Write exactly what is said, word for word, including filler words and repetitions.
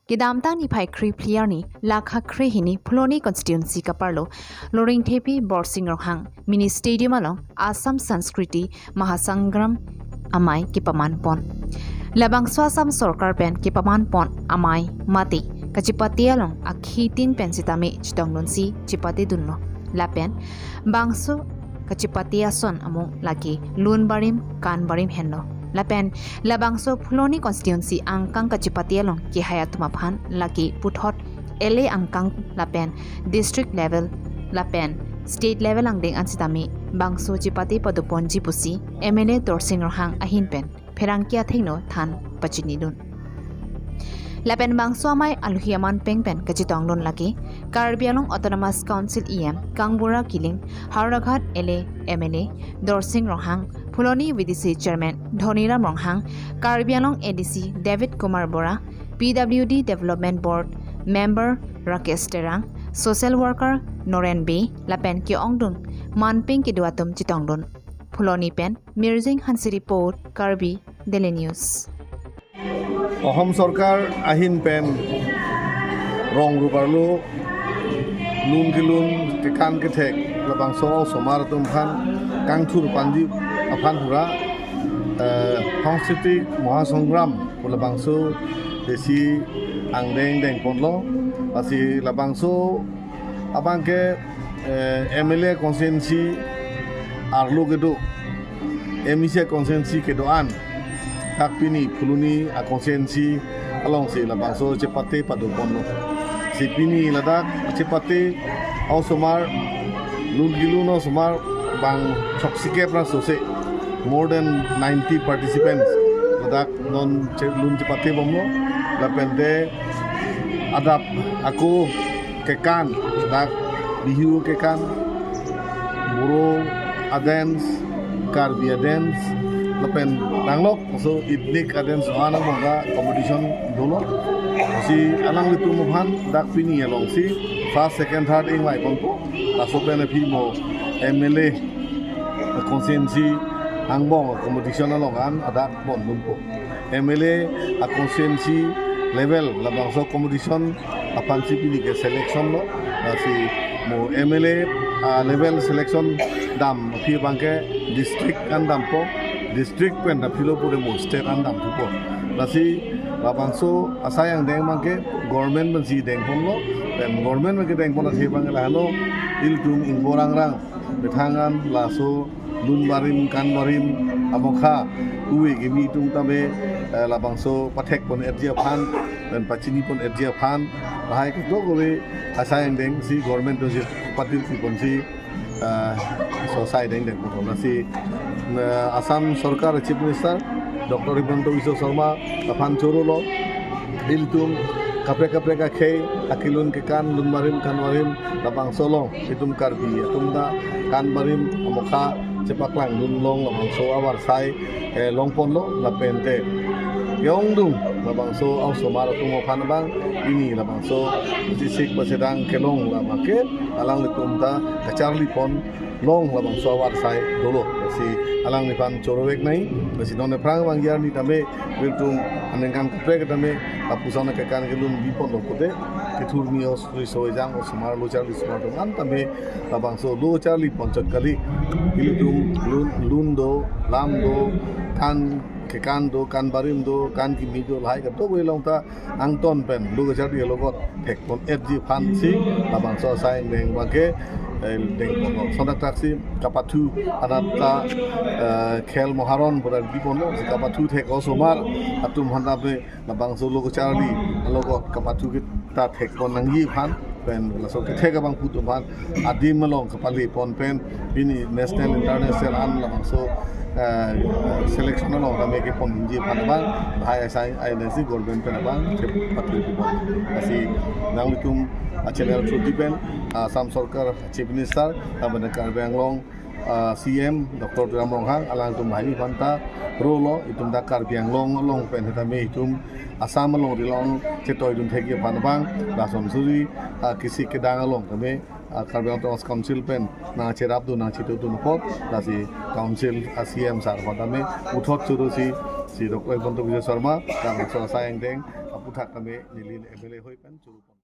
Kedamtang niphai kre phli arni lakha kre hini Phuloni constituency kaparlo Loringthepi Borsing Ronghang mini stadium along Assam Sanskriti Mahasangram amei kepaman pon. Labangso Assam sorkar pen kepaman pon amei mate kachipate along akhitin pen sitame chitongdunsi chipate dunlo. Lapen bangso kachipate ason amung lake lun barim kan barim henlo. Lapen labangso Phuloni constituency angkang kachipate along kehai atum aphan lake puthot L A angkang lapen district level lapen state level angdeng an sitame bangso chipate padoponji pusi M L A Dorsing Ronghang ahin pen pherangke athengno than pachinidun. Lapen bangso amei aluhi aman peng pen kachitongdun lake Karbi Anglong Autonomous Council E M Kangbura Killing, Howraghat L A M L A Dorsing Ronghang, Phuloni V D C Chairman Dhoniram Ronghang, Karbi Anglong A D C David Kumar Bora, P W D Development Board Member Rakesh Terang, Social Worker Noren Bey, lapen ke-ongdung manpeng kedo atum chitongdun. Phuloni pen Mirjing Hanse report, Karbi Daily News. অসম চৰকাৰ আহিন পেন ৰং ৰুপাৰলো নুন কিলুন কেকান কেথেক labangso osomar atum aphan kangthur panji aphan hura, eh, সাংস্কৃতিক Mahasangram labangso besi angdeng dengponlo. Lasi labangso abangke, eh, M L A constituency arlo kedo, M E C constituency kedo an, dak pini Phuloni a constituency alongsi labangso chipate padoponlo. Si pini ladak chipate osomar lun kilu osomar bang choksikep ra sose, more than ninety participants ladak non che-, lun chipate bomlo. Lapen te adap ako kekan, dak Bihu kekan, Boro a dance, Karbi a dance, lapen nanglok so ethnic a dance, anang bongka competition dolo. Si alanglitum aphan dak pini alongsi first, second, third ingvaiponpo. Laso pen aphi mo M L A constituency angbong competition along an adak pondunpo. M L A a constituency level labangso competition aphansi pini ke selection lo. Lasi mo M L A a level selection dam aphi abangke district an dampo. District pen aphi lo pure mo state an damthupo. Lasi labangso asai angdeng abangke government pensi dengponlo. Pen government pensi dengpon athe abangke lahelo ilitum ingbong rangrang methang an laso lun barim kan barim amokha uwe kimi atum tame, eh, labangso pathekpon etji aphan, pen pachinipon etji aphan, lahai kedo kove asai angdeng si government to si patil si ponsi, eh, so asai dengdeng pon si, eh, Assam Sorkar Chief Minister Doctor Himanta Biswa Sarma aphan chorolo. Ilitum kaprek kaprek akhei, akilun kekan, lun barim kan barim labangso along itum Karbi atum ta kan barim amokha chepaklangdun long labangso avarsai, eh, longponlo. Lapen te ke-ongdung labangso osomar atum aphan abang pini labangso chisik pasedang kelong labangke alanglitum ta kacharlipon long labangso avarsai dolo. Si alangliphan choro-ik nai. Si non aphrang abang arni tame ilitum aningkan kaprek tame lapuson kekan kelun biponlo pute kethurmi os riso ejang osomar lo charli osomar atum an tame labangso lo charlipon chot kali. Ilitum lun, lun do, lam do, kan kekan do, kan barim do, kan kimi do, lahai kedo kove along ta angton pen lo kacharli alogot thekpon etji aphansi labangso asai angdeng abangke, eh, dengponlo. Sontak taksi kapathu adat ta, eh, khel moharon pura biponlo. Si kapathu thek osomar atum aphan tame labangso lo kacharli alogot kapathu kita thekpon nangji aphan, pen laso kethek abang pu atum aphan adim along kapalipon pen pini national international an labangso, eh, selection along tame keponji aphan abang lahai asai angdeng si government pen abang chepatil pipon. Lasi nanglitum a channel through pen Assam Sorkar Chief Minister, lapen Karbi Anglong, ah, C M Doctor Tuliram Ronghang alangtum lahai aphan ta rolo, itum ta Karbi Anglong along pen tame itum Assam alongri along chetoidun thekji aphan abang lason suri, ah, kisik kedang along tame, ah, Karbi Anglong Autonomous Council pen nangcherapdun nangchetodun apot, lasi council a C M sir aphan tame puthot choro si Si Doctor Himanta Biswa Sarma, labangso asai angdeng aputhak kami neli M L A hoi pen churu pon.